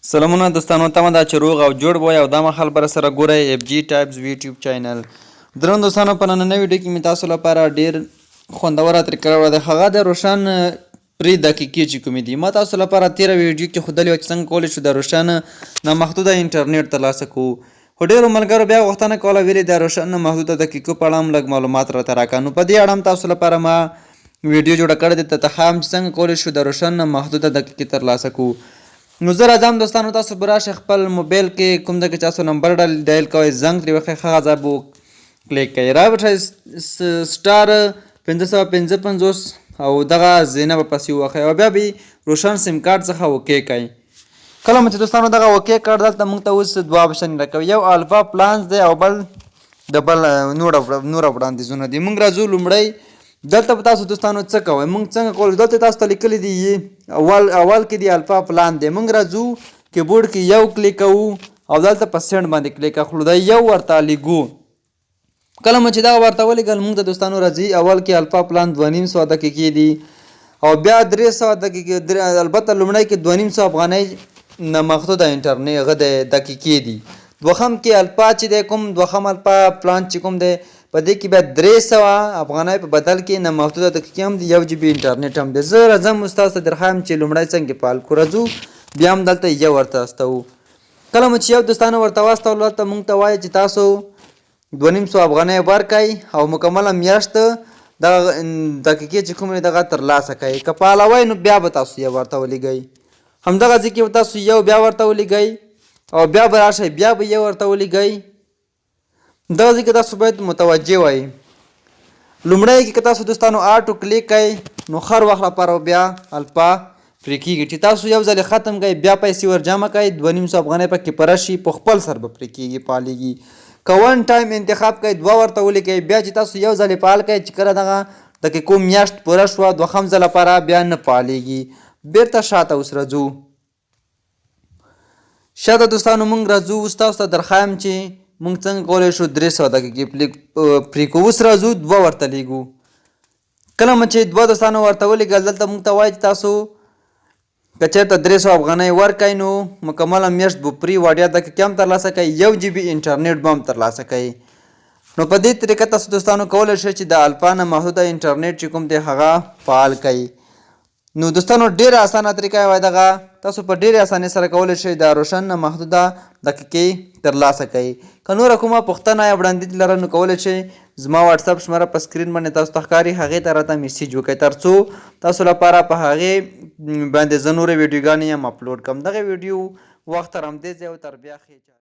سلامونه دوستانو، تمه ده چې روغ او جوړ وئ او دا مهال به سره ګورئ اف جي ټایپز یوټیوب چینل. درنو دوستانو، په نننۍ ویډیو کې مې تاسو لپاره ډیر خوندوره طریقه راوړه ده، هغه د روشن پرې دقیقې چې کومې دي. ما تاسو لپاره تیره ویډیو کې ښودلې وه چې څنګه کولی شو د روشن نامحدوده انټرنیټ ترلاسه کوو، خو ډېرو ملګرو بیا غوښتنه کوله، ویلې د روشن نامحدوده دقیقو په اړه هم لږ معلومات راته راکړه. نو په دې اړه هم تاسو لپاره ما ویډیو جوړه کړې ده، ته ښایم چې څنګه کولی شو د روشن نامحدوده دقیقې ترلاسه کوو. نو زه راځم دوستانو، تاسو به راشئ خپل موبایل کې، کوم ځای کې چې تاسو نمبر ډایل کوئ، زنګ ترې وخی، هغه ځای به کلیک کوئ، را به شئ *555 او دغه زینه به پسې ووهئ او بیا به روشن سیم کارت څخه okay کوئ. کله مو چې دوستانو دغه okay کړ، دلته موږ ته اوس دوه option راکوي، یو الفا plans دی او بل د بل نور وړاندیزونه دي. موږ راځو لومړی دلته به تاسو دوستانو څه کوئ، موږ څنګه کولای شو؟ دلته تاسو ته لیکلي دي، اول کې دی الفا پلان دی. موږ راځو کیبورډ کې یو کلیک کوو او دلته په send باندې کلیک اخلو، دا یو ورته لیږو. کله مو چې دغه ورته ولیږل، موږ ته دوستانو راځي اول کې الفا پلان 250 دقیقې دي او بیا 300 دقیقې. البته لومړی کې 250 افغانۍ نامحدوده انټرنیټ هغه د دقیقې دي. دوهم کې الفا چې دی، کوم دوهم الفا پلان چې کوم دی، په دې کې بیا 300 افغانۍ په بدل کې نامحدوده دقیقې هم دي، 1 جي بي انټرنیټ هم دی. زه راځم اوس تاسو ته درښایم چې لومړی څنګه فعال کړو. راځو بیا هم دلته یو ورته استوو. کله مو چې یو دوستانو ورته واستولو، دلته موږ ته وایي چې تاسو 250 افغانۍ ورکړئ او مکمله میاشت دغه دقیقې چې کومې دغه ترلاسه کړئ. که فعالوئ نو بیا به تاسو یو ورته ولیږئ، همدغه ځای کې به تاسو یو بیا ورته ولیږئ او بیا به راشئ، بیا به یو ورته ولیږئ. دغه ځای کې تاسو باید متوجه وئ. لومړی کې که تاسو دوستانو auto کلیک کړئ، نو هر وخت لپاره بیا الفا پرې کېږي. چې تاسو یو ځل ختم کړئ، بیا پیسې ور جمع کړئ، 250 افغانۍ پکې پوره شي، په خپل سر به پرې کېږي، فعالېږي. که one time انتخاب کړئ، دوه ورته ولیکئ، بیا چې تاسو یو ځل فعال کړئ، چې کله دغه دقیقو میاشت پوره شوه، دوهم ځل لپاره بیا نه فعالېږي. بیرته شاته اوس راځو. شاته دوستانو مونږ راځو، اوس تاسو ته درښایم چې مونږ څنګه کولی شو 300 دقیقې پرې کوو. اوس راځو دوه ورته لیږو. کله مو چې دوه دوستانو ورته ولیږل، دلته مونږ ته وایي چې تاسو که چېرته 300 افغانۍ ورکړئ، نو مکمله میاشت به پرې وړیا دقیقې هم ترلاسه کوئ، 1 جي بي انټرنیټ به هم ترلاسه کوئ. نو په دې طریقه تاسو دوستانو کولی شئ چې د الفا نه محدوده انټرنیټ چې کوم دی هغه فعال کړئ. نو دوستانو، ډیره اسانه طریقه وای دغه، تاسو په ډیره اسانۍ سره کولی شئ د روشن نه محدوده دقیقې ترلاسه کړئ. که نوره کومه پوښتنه یا وړاندیز لرئ، نو کولی شئ زما واتساپ شمېره په سکرین باندې تاسو ته ښکاري، هغې ته راته میسج وکړئ، ترڅو تاسو لپاره په هغې باندې زه نورې ویډیوګانې هم اپلوډ کړم. دغه ویډیو وخت تر همدې ځای او تر بیا ښې.